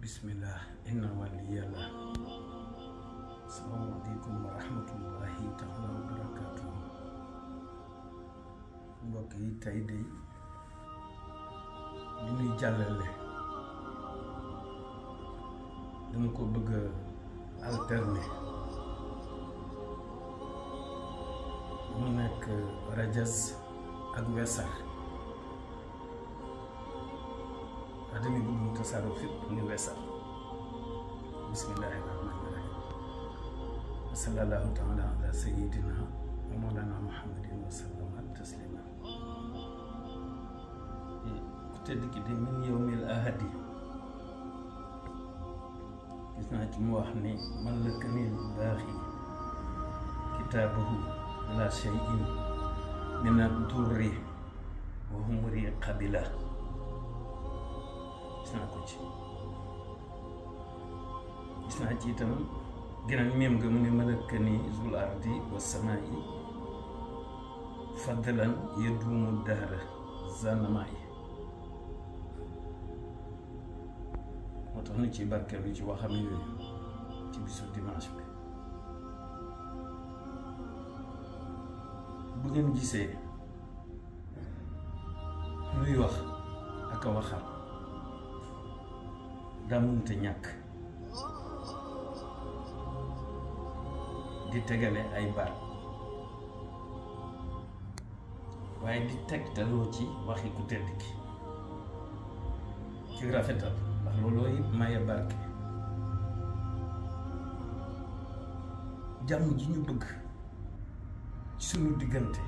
bismillah inna waliyallah. Assalamualaikum warahmatullahi taala wabarakatuh. Mbokk yi tey de li ñuy jàllale dama ko bëgg alterner mu nekk rajas ak wesar adami bu mu tasaaro fit ni wesar. Bismillahirrahmanirrahim. Sallallahu ta'ala ala sayyidina wa mawlana Muhammadin wa sallama taslima. Ku tedd ki de min yawmil ahadi gis naa ci mu wax ni man la kanil baaxi kitaabahu la shay'in min ad-durri wa humri qabila. Gis naa ko ci gis naa ci itam ginnaaw même nga mu ne malakani zul ardi wa samaa'i fadlan yaduumu dahra zanamaay. moo tax na ci barkeelu ci waxam yooyu ci bisu dimanche bi. bu ngeen gisee luy wax ak a waxal daa mënta ñàkk di tegale ay baat waaye di tegtaloo ci waxi ku tedd ki ci rafetal ndax loolooy maye barke. jàmm ji ñu bëgg ci sunu diggante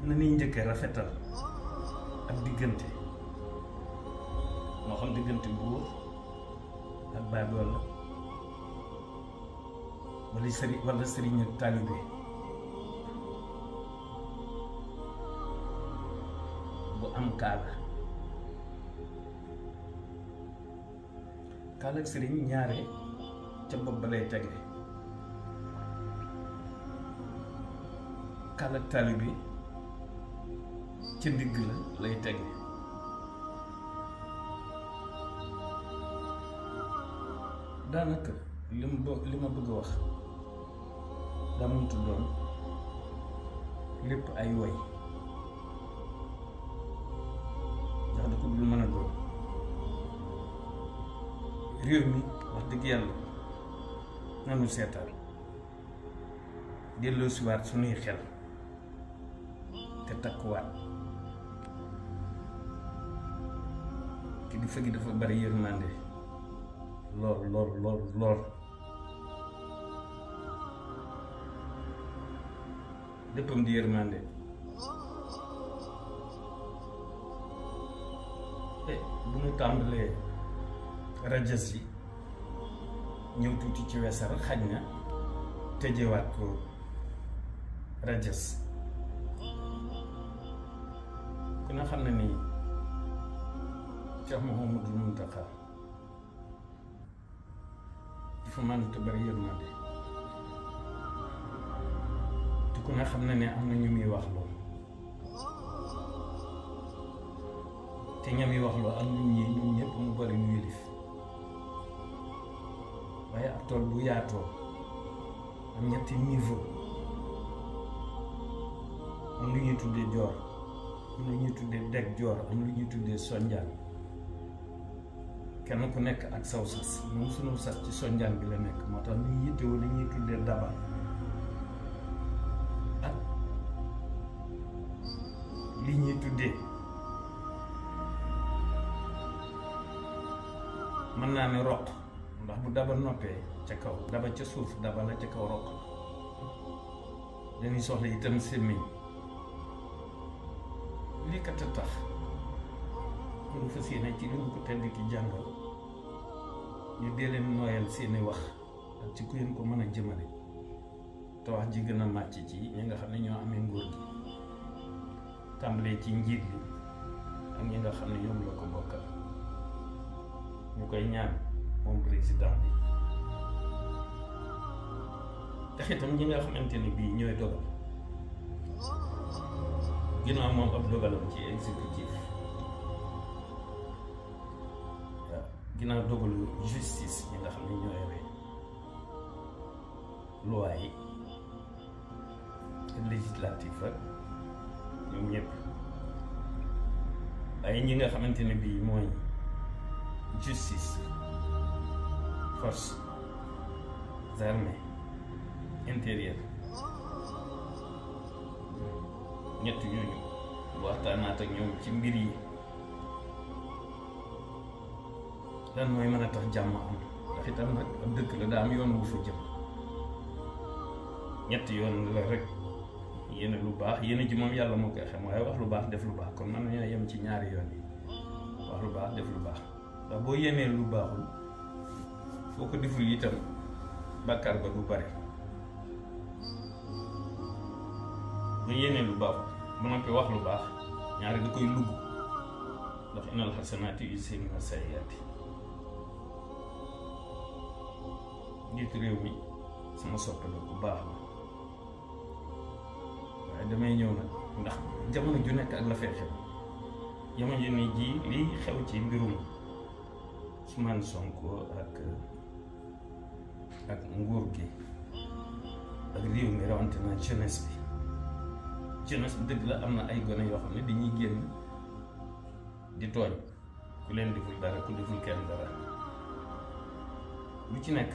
na ñuy njëkkee rafetal ak diggante, moo xam diggante buur ak baadoola wala sëriñ ak taalibe bu am kaala ak sëriñ ñaare ca bopp ba lay tege, kaala ak taalibe ca ndigg la lay tege. daanaka li ma bëgg a wax daa mëntu doon lépp ay woy ndax da ko dul mën a doon. réew mi wax dëgg yàlla nanu seetaan delloo siwaat sunuy xel te takkuwaat. kilifa gi dafa bari yërmande lool léppam di yërmande. bu ñu tàmbalee rajas yi ñëw tuuti ci wesar xaj na tëjewaat ko rajas. ku na xam ne nii Cheikh Mouhamadou Mountakha dafa mën te bari yërmande te ku ne xam ne am na ñu muy wax loolu te ñam yi wax loolu am ñun ñëpp mu bari ñu yëlif. waaye ab tool bu yaatoo am ñetti niveau, am lu ñuy tuddee joor, am lu ñuy tuddee deg joor, am lu ñuy tuddee sonjaan. kenn ku nekk ak saw sas. moom sunu sas ci sonjaan bi la nekk, moo tax ñu yittewoo li ñuy tuddee daba ak li ñuy tuddee mën naa ne roq, ndax bu daba noppee ca kaw daba ca suuf daba la ca kaw roq. dañuy soxla itam semmiñ. lii kat a tax ñu fas yéene ci li ñu ko tedd ki jàngal ñu dee leen nooyal seeni wax ak ci ku yéen ko mën a jëmale te wax ji gën a màcc ci ñi nga xam ne ñoo amee nguur gi, tàmbalee ci njiit li ak ñi nga xam ne ñoom la ko bokkal. ñu koy ñaan moom président bi tax itam ñi nga xamante ni bii ñooy dogal ginnaaw moom ab dogalam ci exécutif waaw ginnaaw dogalu justice ñi nga xam ne ñoo yore loi yi législatif ak ñoom ñëpp waaye ñi nga xamante ne bii mooy justice force armées intérieures ñett ñooñu waxtaanaat ak ñoom ci mbir yi lan mooy mën a tax jàmm am ndax itam nag ab dëkk la daa am yoon wu fa jëm ñetti yoon la rek yéene lu baax yéene ji moom yàlla moo koy xam waaye wax lu baax def lu baax kon mën nañoo yem ci ñaari yoon yi wax lu baax def lu baax ndax boo yéenee lu baaxul foo ko deful itam bàkkaar ba du bare nga yéenee lu baaxul ba noppi wax lu baax ñaari da koy lugg ndax innal xasanaati yuzhibna sayyiaati njiitu réew mi sama soppe la bu baax la waaye damay ñëw nag ndax jamono ju nekk ak la fee xew jamono ji ni ji lii xew ci mbirum Ousmane Sonko ak nguur gi ak réew mi rawante na jeunesse bi dëgg la am na ay gone yoo xam ne dañuy génn di tooñ ku leen deful dara ku deful kenn dara lu ci nekk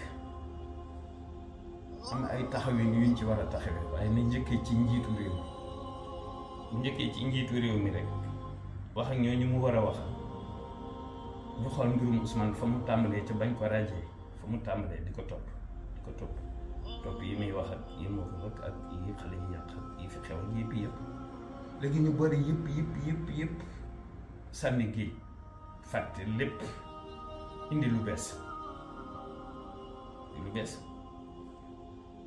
am na ay taxawin yuñ ci war a taxawee waaye na njëkkee ci njiitu réew mi bu njëkkee ci njiitu réew mi rek wax ak ñooñu mu war a wax ñu xool mbirum Ousmane fa mu tàmbalee ca bañ ko ràjjee fa mu tàmbalee di ko topp yi muy wax ak yi mu wax ak yi xale yi yàq ak yi fi xew ak yëpp léegi ñu bëri yëpp sànni géej fàtte lépp indi lu bees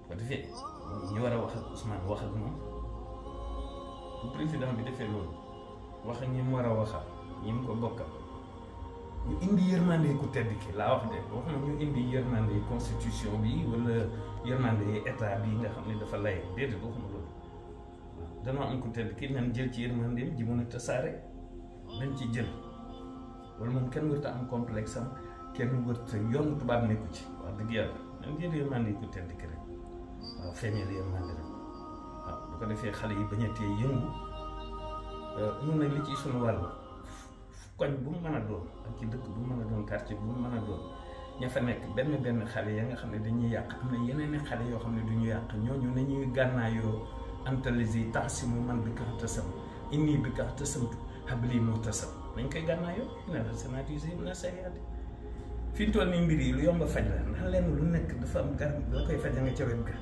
ko defee ñu war a wax ak Ousmane wax ak moom bu président bi defee loolu wax ak ñi mu war a waxal ñi mu ko bokkal ñu indi yërmande ku tedd ki laa wax de waxuma ñu indi yërmande constitution bi wala yërmande état bi nga xam ne dafa lay déedéet waxuma loolu waaw danoo am ku tedd ki nan jël ci yërmandeem ji mën a tasaare nañ ci jël loolu moom kenn wërta am complexe am kenn wërta yoon tubaab nekku ci wax dëgg yàlla nan jël yërmande ku tedd ki rek waaw feeñal yërmande rek waaw bu ko defee xale yi bañ a tee yëngu ñun nag li ci sunu wàll koñ bu mu mën a doon ak ci dëkk bu mu mën a doon quartier bu mu mën a doon ña fa nekk benn xale ya nga xam ne dañuy yàq am na yeneen xale yoo xam ne duñu yàq ñooñu nañuy gànnaayoo antaliser taxsimu man bi ka tasam inni bi ka tasamtu habli muhtasam nañ koy gànnaayoo innal hasanati yuzhibna sayyi'ati fi ñu toll nii mbir yi lu yomb a faj la ndax lenn lu nekk dafa am garab la koy faj nga ca wet ga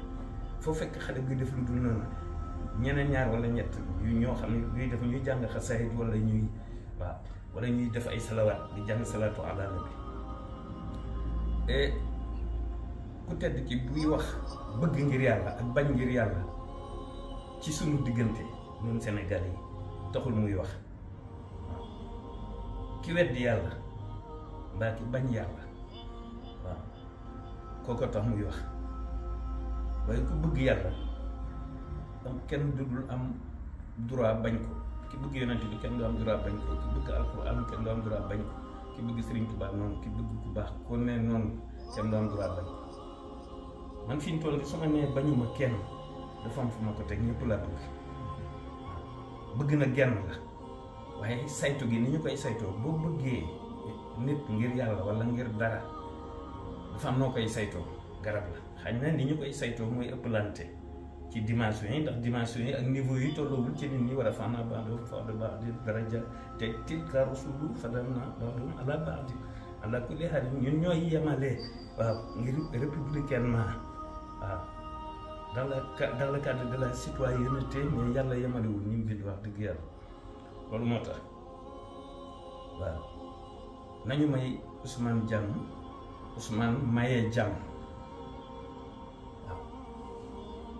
foo fekk xale buy def lu dul noonu ñeneen ñaar wala ñett yu ñoo xam ne ñuy def ñuy jàng xasaayid wala ñuy waaw wala ñuy def ay salawaat di jàng salaatu ala nabi ku tedd ki buy wax bëgg ngir yàlla ak bañ ngir yàlla ci sunu diggante ñun Sénégal yi taxul muy wax waaw ki weddi yàlla mbaa ki bañ yàlla waaw kooko tax muy wax waaye ku bëgg yàlla am kenn dudul am droit bañ ko ki bëgg yonent bi kenn du am droit bañ ko ki bëgg alquran kenn du am droit bañ ko ki bëgg Sëriñ Tuubaa noonu ki bëgg ku baax ko ne noonu kenn du am droit bañ ko man fi ñu toll su ma nee bañuma kenn dafa am fu ma ko teg ñëpp laa bëgg na genn la waaye saytu gi ni ñu koy saytoo boo bëggee nit ngir yàlla wala ngir dara dafa am noo koy saytoo garab la xañ na ni ñu koy saytoo mooy ëpplante ci dimension yi ndax dimension yi ak niveau yi tolloowul ci nit ñi war a faana ba'duhum fawqa ba'din daraja te tilka rusulu faddalna ba'dahum ala ba'din ala kulli haal ñun ñooy yemale waaw ngir républicainement waaw dans le cadre de la citoyenneté mais yàlla yemalewul ñu bind wax dëgg yàlla loolu moo tax waaw nañu may Ousmane jàmm Ousmane mayee jàmm waaw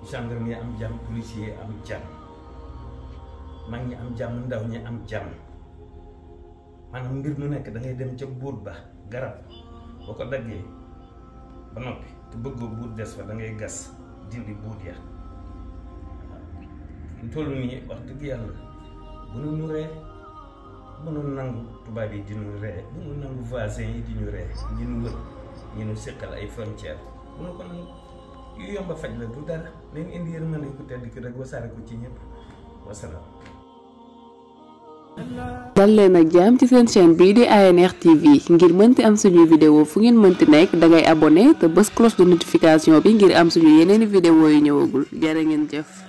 gendarme yi am jàmm policier am jàmm mag ñi am jàmm ndaw ñi am jàmm maanaam mbir mu nekk da ngay dem ca buut ba garab boo ko daggee ba noppi te bëggoo buut des fa da ngay gas dindi buut ya waaw toll nii wax dëgg yàlla bu nu ree bu nu nangu tubaab yi di nu ree bu nu nangu voisin yi di ñu ree ñi nu wër ñi nu seqal ay frontière bu nu ko nangu yu yomba faj la du dara nañ indi yërmande ku tedd ki rek wasaare ko ci ñëpp wasalaam. dal leen ak jàmm ci seen chaîne bii di ANR TV ngir mënti am suñuy vidéo fu ngeen mënti nekk dangay abonné te bës cloche de notification bi ngir am suñu yeneeni vidéo yu ñëwagul jërë ngeen jëf.